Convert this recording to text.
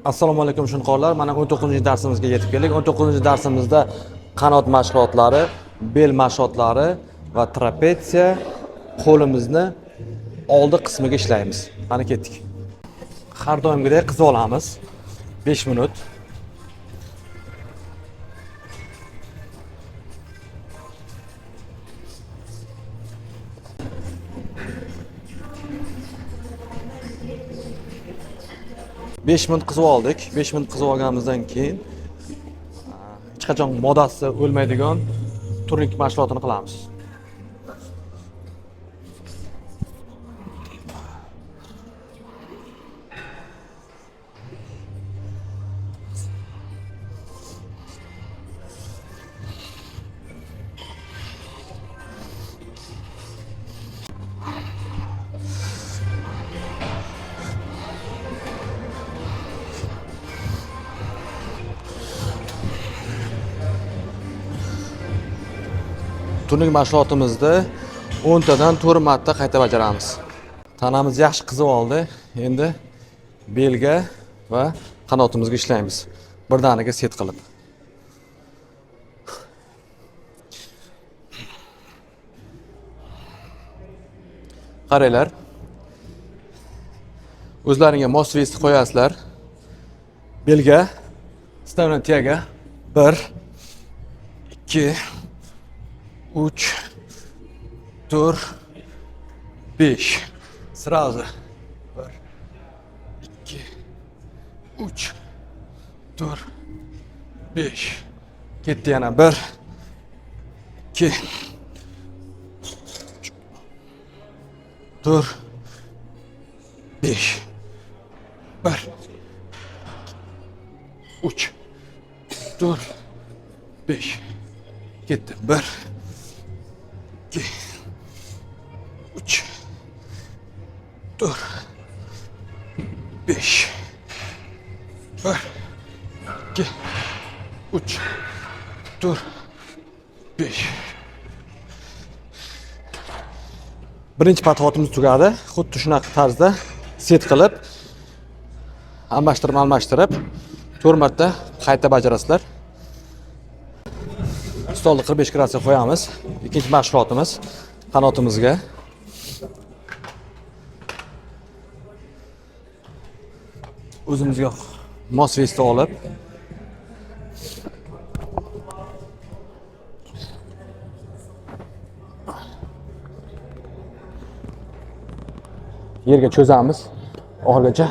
Assalomu alaykum shunqorlar. Mana 19-darsimizga yetib keldik. 19-darsimizda qanot mashg'ulotlari, bel mashg'ulotlari va trapetsiya qo'limizni oldi qismiga ishlaymiz. Qani ketdik. Har doimgidek qizib olamiz. 5 minut. 5 minut qizib oldik. 5 minut qizib olganimizdan keyin hech qachon modasi o'lmaydigan turnik mashg'ulotini qilamiz. Turnik mashg'ulotimizda 10 tadan 4 marta qayta bajaramiz. Tanamiz yaxshi qizib oldi. Endi belga va qanotimizga ishlaymiz. Birdaniga set qilib. Qaranglar. O'zlaringga mos vesni qo'yasizlar. Belga, stavna тяга. 1 2 3 4 5. Сразу. 1 2 3 4 5. Ketdi yana 1 2 3 4 5. 1 3 4 5. Ketdi. 1 2 3 4 5. 1 2 3 4 5. Birinchi podxodimiz tugadi. Xuddi shunaqa tarzda set qilib almashtirib 4 marta qayta bajarasizlar. Stolni 45 gradusga qo'yamiz. Ikkinchi mashg'ulotimiz qanotimizga. O'zimizga mos vesni olib yerga cho'zamiz oxirigacha.